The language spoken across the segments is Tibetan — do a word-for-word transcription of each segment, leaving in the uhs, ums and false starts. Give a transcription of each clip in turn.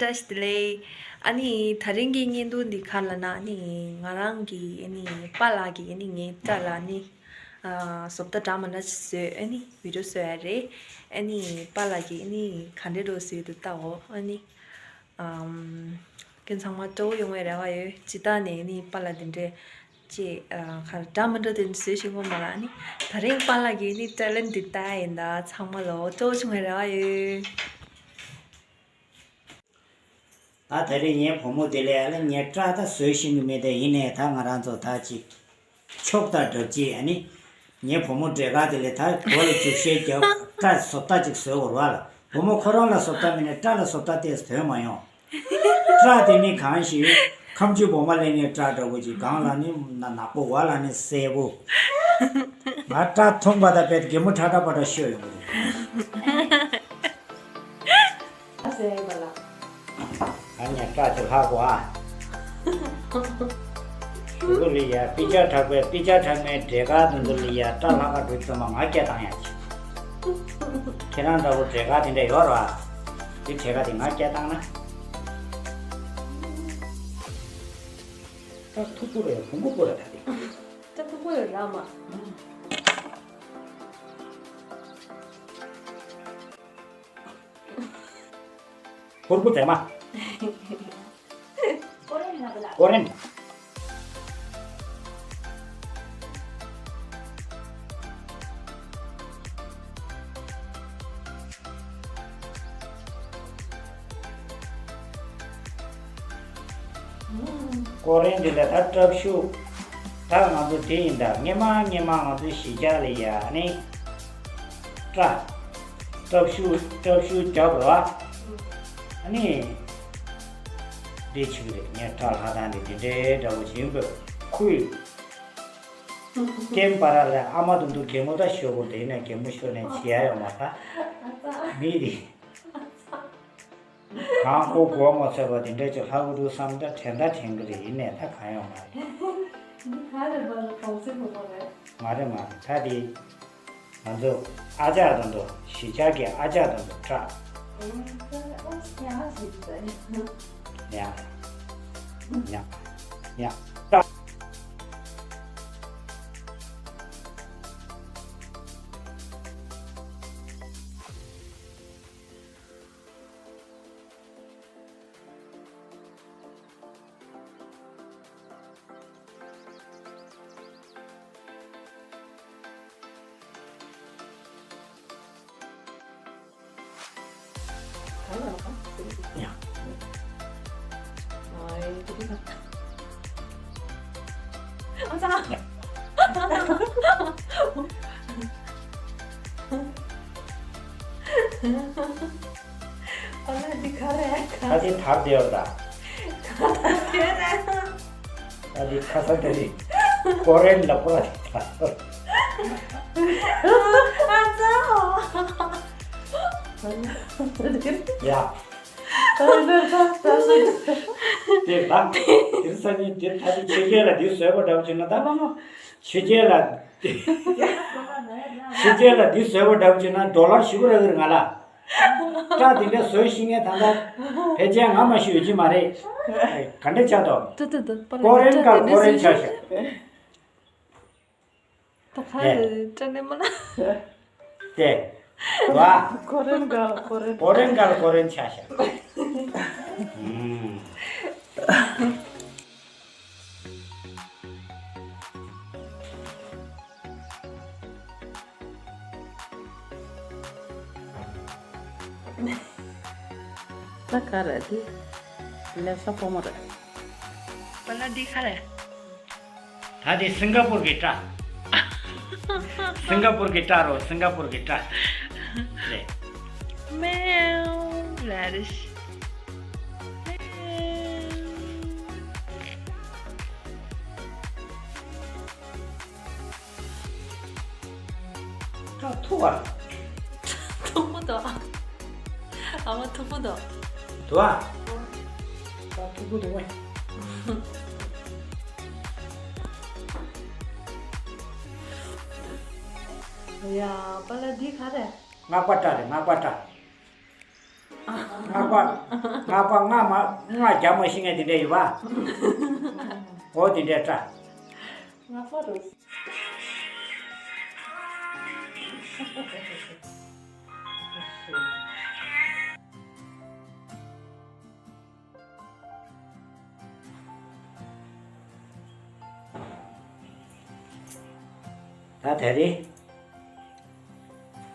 བཀྲ་ཤིས་བདེ་ལེགས། ཨ་ནི་ད་རིང་གི་བརྙན་ཐུང་འདི་ག་རེ་ལབ་ན། ཨ་ནི་ང་རང་གི་ཨ་ནི་པཱ་ལགས་ཀྱིས་ཨ་ནི་ངའི་སྐྲ་ལ་ཨ་ནི་ཨ་བཟོ་ལྟ་འདྲ་མི་འདྲ་ཞིག་བཟོས། ཨ་ནི་བི་ཌིའོ་བཟོ་ཡ་རེད། ཨ་ནི་པཱ་ལགས་ཀྱིས་ཨ་ནི་ག་འདྲ་འདྲ་བཟོས་འདུག་ལྟའོ། ཨ་ནི་ཨམ། ཁྱེད་ཚང་མ་སྤྲོ་པོ་ཡོང་བའི་རེ་བ་ཡོད། སྤྱིར་བཏང་ནས་ཨ་ནི་པཱ་ལགས་འདི་འདྲས་ཅིག་ཨ་ག་རེ་འདྲ་མི་འདྲ་དེ་བཟོས་ཤེས་ཀྱི་མ་རེད། ཨ་ནི་ད་རིང་པཱ་ལགས་ཀྱི་ཨ་ནི་ཊེ་ལེན་ཊི་འདི་ལྟ་ཡིན་ད། ཚང་མ་ལོ་སྤྲོ་པོ་བྱུང་བའི་རེ་བ་ཡོད། ད་དེ་རིང་ངའི་བུ་མོ་དེ་ལས་ཨ་ལེ་ངའི་སྐྲ་ད་བཟོས་ཤེས་ཀྱི་མེད་དེ། ཡིན་ནའི་ད་ང་རང་ཚོ་ད་ཅིག་ཕྱོགས་དང་སྦྲགས་ཅིག་ཨ་ནི་ངའི་བུ་མོ་འདྲེ་ག་དེ་ལས་ད་གོ་ལ་རྒྱུག་ཤེས་རྒྱབ་སྐྲ་བཟོ་ལྟ་ཅིག་བཟོས་དགོས་རེད་བ་ལ། བུ་མོ་ཁོ་རང་ལ་བཟོ་ལྟ་མེད་ནས་སྐྲ་ལ་བཟོ་ལྟ་ཏོག་ཙམ་ཐོན་མ་ཡོང་། སྐྲ་དེ་ནི་གང་ཞིག་ཁ་མཆུ་བོ་མ་ལེན་ནས་སྐྲ་འདྲ་པོ་ཅིག་སྒང་ལ་ནི་ནག་པོ། འོག་ལ་ནི་སེར་པོ། ང་སྐྲ་མཐོང་པ་དང་བས་གད་མོ་ཁྲ་ཁྲ་པ་འདྲ་ཤོར་ཡོང་གི་རེད། ཨ་ཟེར་བ་ལ། ཨ་ནི་སྐྲ་ཅིག་ལྷག་གོ་ཨ། ཞུ་གི་ལི་ཡ་པི་ཅ་དྲག་པའི་པི་ཅ་དྲག་མའི་འདྲེ་ག་དུ་འདུ་ལི་ཡ་སྐྲ་ལྷག་ག་འགྲོ་ཚོད་མ་ང་སྐད་བཏང་ཡ་ཅིག་ཁྱེད་རང་འདྲ་བོ་འདྲེ་ག་དེ་འདྲ་ཡོད་ར། དེ་འདྲེ་ག་དེ་ང་སྐད་བཏང་ན། སྐྲ་མཐུག་པོ་རེད། བུ་མོ་པོ་རེད་ད་དེ། སྐྲ་མཐུག་པོ་ཡོད་ར་མ། ཕུར་བུ་མཛེས་མ། ཀོ་རེན། ཀོ་རེན་འདི་ལ་ད་སྐྲ་ཤུ། ད་ང་ཚོ་དེ་ཡིན་ད། སྔན་མ་སྔན་མ་ང་ཚོ་གཞིས་ཆགས་ལ་ཡ་ནི་སྐྲ། སྐྲ་ཤུ། སྐྲ་ཤུ་རྒྱབ་ར། ཨ་ནི། འདི་ཆིག་རེད། ངས་སྐྲ་ལྷག་སྟངས་འདི་འདི་འདྲའི་འདྲ་པོ་ཞིག་ཡིན་པས་ཁུལ། ཀེམ་པ་ར་ལ་ཨ་མ་དུང་དུ་གད་མོ་ད་ཤོར་གོ་དེ་ནས་གད་མོ་ཤོར་ནས་བྱེད་ཡ་ཡོང་མ་ད། མི་རེད། གང་ཁོ་གོ་མ་ཚོད་པ་དེ་འདྲ་ཅིག་ལྷག་གི་འདུག་བསམ། ད་དྲན་ད་དྲན་གི་རེད། ཡིན་ནས་ད་གང་ཡོང་མ་རེད། འདི་ག་རེ་བ་ལ་གོང་ཚད་མི་མ་རེད། མ་རེད་མ་རེད། ད་དེ་ང་ཚོ་ཨ་ཅག་དང་དུ་གཞིས་ཆགས་ཀྱི་ཨ་ཅག་དང་དུ་ཁྲག་ཨོ་ཡ་ཞིག་ད་ཡ་ཡ་ཡ། ཨ་ལ་འདི་ག་རེ་ག་ཨ་དེ་དར་དེ་ཡོད་ད། ག་དར་དེ་རེད། ཨ་དེ་ཁ་ས་དེ་རེད། ཀོ་རེན་ལ་པོ་ར་དེ་དར། ཨ་ཙའོ། ཡ། དེ་ད་དེ་ས་ནི་དེ་ད་དེ་ཕྱི་རྒྱལ་ལ་དེ་བཟོས་པ་འདྲ་བོ་བྱུང་ན་ད་མ་མ་ཕྱི་རྒྱལ་ལ། ཕྱི་རྒྱལ་ལ་འདི་བཟོས་པ་འདྲ་བོ་བྱུང་ན་ཌོ་ལར་ཞེ་པོ་རག་གི་རེད་ང་ལ། སྐྲ་དེ་འདྲ་བཟོས་ཤེས་མཁན་ད་ལྟ་ཕལ་ཆེར་ང་མ་ཞིག་ཡོད་ཀྱི་མ་རེད། ག་འདྲ་ཆགས་འདུག་ཏུ་ཏུ་ཏུ་པ་ལ་ཀོ་རེན་སྐྲ་དེ་ག་འདྲ་ཀོ་རེན་བཟོས་ཆགས་ཤག་ཤེས། ད་ག་རེ་སྐྲ་ནས་མ་ལ། དེ། བ། ཀོ་རེན་ག་ལ་ཀོ་རེན། ཀོ་རེན་ག་ལ་ཀོ་རེན་ཆགས་ཤག་ཨུམ། ད་ག་རེ་འདི། ལས་ས་སྤོ་མོ་རེད། པ་ལ་འདི་ག་རེ། ད་འདི་སིང་ག་པུར་གྱི་སྐྲ། སིང་ག་པུར་གྱི་སྐྲ་རོ། སིང་ག་པུར་གྱི་སྐྲ་རེད། མེའུ་ལ་རེ་ཤི། ད་ཐུག་པ། མཐུག་པོ་འདུག་ཨ་མ་མཐུག་པོ་འདུག་འདུག་ཨ། ད་མཐུག་པོ་འདུག་བས། ཡ། པ་ལ་འདི་ག་རེ། སྔགས་པ་སྐྲ་རེད། སྔགས་པ་སྐྲ། སྔགས་པ། སྔགས་པ་སྔགས་མ་སྔགས་རྒྱབ་མ་ཤེས་མཁན་དེ་འདྲ་ཡོད་པ། འོ་དེ་འདྲ་འདྲ། སྔགས་པ་རུ། ད་དེ་རིང་།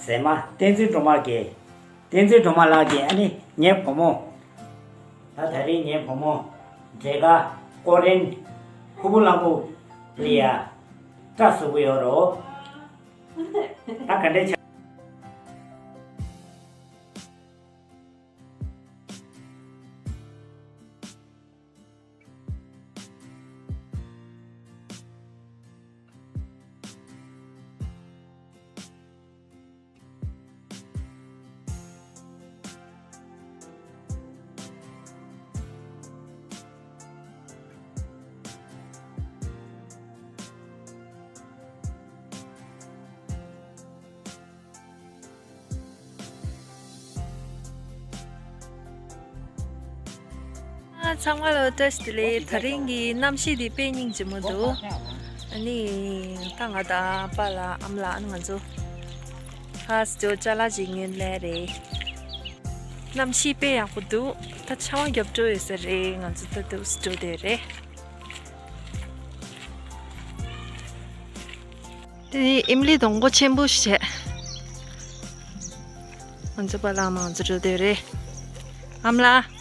ཟེར་མ་བསྟན་འཛིན་སྒྲོལ་མ་གིས། བསྟན་འཛིན་སྒྲོལ་མ་ལགས་ཀྱིས་ཨ་ནི་ངའི་བུ་མོ། ད་དེ་རིང་ངའི་བུ་མོ། འབྲས་དཀར། ཀོ་རིན། ཕུར་བུ་གླང་པོ། ལི་ཡ། སྐྲ་བཟོ་གི་ཡོད་རོ། ད་ག་འདྲས་བྱ། ཚང་མ་ལ་བཀྲ་ཤིས་བདེ་ལེགས། དེ་རིང་གི་གནམ་གཤིས་འདི་དཔེ་སྙིང་རྗེ་མོ་འདུག་ཨ་ནི་ད་ང་དང་པཱ་ལགས་ཨ་མ་ལགས་ཨ་ནི་ང་ཚོ་ཧ་སི་ཇོ་ཅ་ལག་ཅིག་ཉོས་ལེ་རེད། གནམ་གཤིས་དཔེ་ཡག་པོ་འདུག་ད་ཆར་པ་རྒྱབ་འགྲོ་ཡོད་ས་རེད། ང་ཚོ་ད་དུ་སི་ཇོ་དེ་རེད། དེ་ནི་ཨིམ་ལི་སྡོང་པོ་ཆེན་པོ་ཞིག་བྱས། ང་ཚོ་པཱ་ལགས་མ་ང་ཚོ་འགྲོ་དེ་རེད། ཨ་མ་ལགས།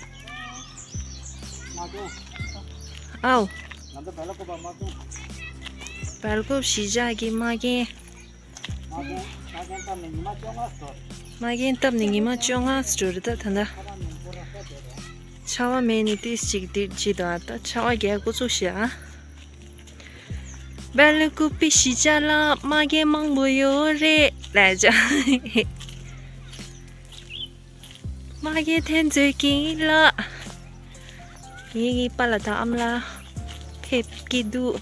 ཨའོ། བལ་ཀོབ་གཞིས་ཆགས་ཀྱི་མ་རྒན། མ་རྒན་བཏབ་ནས་ཉི་མ་བཅོ་ལྔ་ཟེར་རེད། ད་ད་ད། ཆར་པ་མེད་ནི་ཏིས་ཅིག་ཏིས་ཅིག་ད་ད་ཆར་པ་རྒྱག་འགོ་ཚུགས་ཤག་བལ་ཀོབ་གཞིས་ཆགས་ལ་མ་རྒན་མང་པོ་ཡོད་རེད་ལབ་བྱས། མ་རྒན་དེ་འཛུལ་གྱིན་ལ། ངེད་ཀྱི་པཱ་ལགས་དང་ཨ་མ་ལགས་ཕེབས་ཀྱི་འདུག་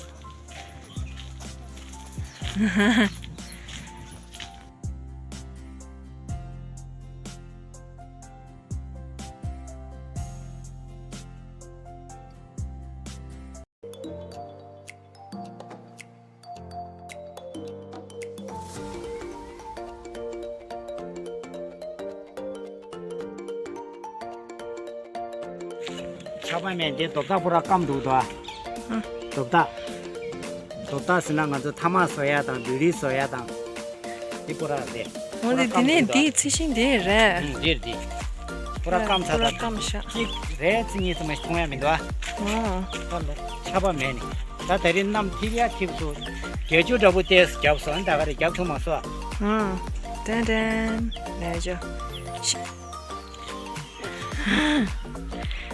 ཆར་པ་མེད་འདི་རྡོ་ཐག་པུ་ར་སྐམ་འདུག་དོ། རྡོ་ཐག་རྡོ་ཐག་ཟེར་ན་ང་ཚོ་ཐ་མག་བཟོ་ཡ་དང་བི་ཌི་བཟོ་ཡ་དང་། འདི་པུ་ར་རེད། འོ་འདི་འདི་ནས་འདི་ཚི་ཤིང་འདི་རེད། ཨུ་འདིར་འདི། པུ་ར་སྐམ་ཚར་པུ་ར་ད། སྐམ་ཤག་གཅིག་རེད་ཚི་གཉིས་ཙམ་མཐོང་ཡ་མི་འདུག་ཨ། ཨ། ད་ལོ་ཆར་པ་མེད་ནི། ད་དེ་རིང་གནམ་ཐིབས་ཡ་ཐིབས་སོང་། རྒྱ་ཆུ་འདྲ་པོ་ཏེས་རྒྱབ་སོང་། ཨ་ནི་ད་ག་རེ་རྒྱབ་ཐུབ་མ་སོང་ཨ། ཨ། ཏན་ཏན། ལས་ཇོ།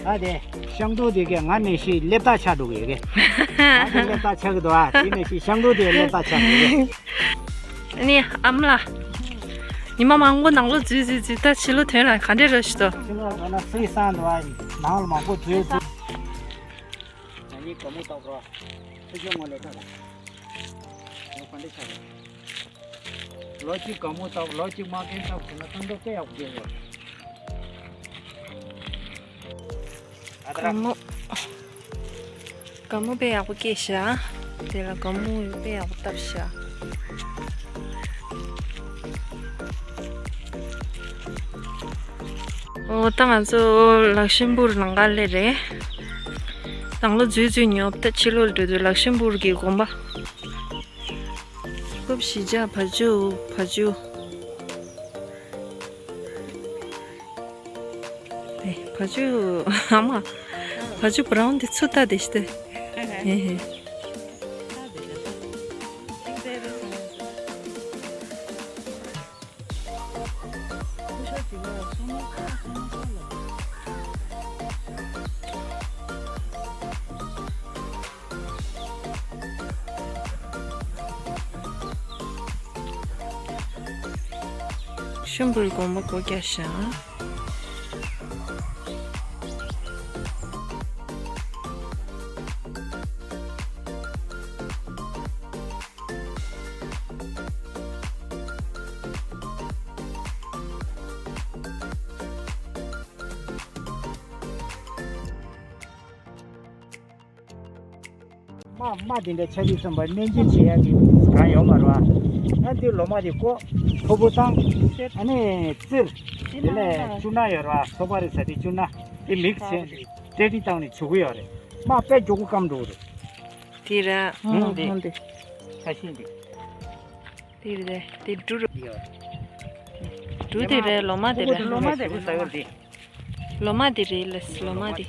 ཨ་དེ་ཤང་ཏོ་དེ་གས་ང་ནས་ཤི་སླེབས་ད་ཆགས་འགྲོ་གི་ཡོད་གི། ང་དེ་སླེབས་ད་ཆགས་གི་འདུག་ཨ། དེ་ནས་ཤི་ཤང་ཏོ་དེ་སླེབས་ད་ཆགས་འགྲོ་གི། ཨ་ནི་ཨ་མ་ལགས། ཉི་མ་མང་པོ་ནང་ལོགས་འཛུལ་འཛུལ་འཛུལ་ད་ཕྱི་ལོགས་ཐོན་ལ་ག་འདྲས་རེད་ཞུ་དོ། ཕྱི་ལོགས་ཐོན་ན་སུས་སང་འདུག་ཨ། ནང་ལ་མང་པོ་འཛུལ་འཛུལ། ང་གཉིས་དགའ་མོ་བཏགས་རོགས། ཕུ་ཤོ་ངོ་ལས་ད་ལ། ངོ་ག་འདྲས་ཆགས་རེད། ལོ་གཅིག་དགའ་མོ་བཏགས། ལོ་གཅིག་མ་རྒན་བཏགས་ཟེར་ན་གཏམ་མདོག་དཔེ་ཡག་པོ་སྐྱེས་ཡོད། ཨ་ད་ར། དགའ་མོ། དགའ་མོ་དཔེ་ཡག་པོ་སྐྱེས་ཤག་དེ་ལ་དགའ་མོ་དཔེ་ཡག་པོ་བཏབ་ཤག་འོ་ད་ང་ཚོ་ལག་ཤམ་བུར་ལམ་ཁ་སླེབས་རེད། ནང་ལོགས་འཛུལ་འཛུལ་ཉོབ་ད་ཕྱི་ལོགས་འགྲོ་དུས་ལག་ཤམ་བུར་གྱི་དགོན་པ། ཀོབ་གཞིས་ཆགས་བ་ཇུ་བ་ཇུ། ཨེ། བ་ཇུ་ཨ་མ། བ་ཇུ་བྷ་རའུན་དེ་ཚུ་ལྟ་དེ་ཤི་ཏེ། ཨེ་ཧེ། ཤམ་བུའི་དགོན་པ་སྒོ་རྒྱག་ཤག་རྨ་རྨ་དེ་འདྲ་ཆ་ལུགས་ཙམ་པ་སྨན་བཅོས་བྱེད་ཡག་གི་གང་ཡོད་མ་རེད་བ། ཡང་དེ་ལོ་མ་དེ་བཀོག་ཕོར་པ་བཏང་། ཨ་ནི་བཙིར། དེ་ལས་བཅུ་སྣ་ཡོད་རེད་བ། སོ་པ་རེད་ཟེར་དེ་བཅུ་སྣ་དེ་མིག་བྱས་སྤྲད་དེ་བཏང་ནས་བྱུག་གི་ཡོད་རེད། རྨ་དཔེ་མགྱོགས་པོ་སྐམ་འགྲོ་གི་རེད། དེ་ར། ཧུང་དེ། ཧུང་དེ། ཁ་ཤིང་དེ། དེ་རེད་དེ་འབྲུ་རེད། འབྲུ་དེ་རེད། ལོ་མ་དེ་རེད། ལོ་མ་དེ་རེད། ལོ་མ་དེ་རེད་ལ། ལོ་མ་དེ།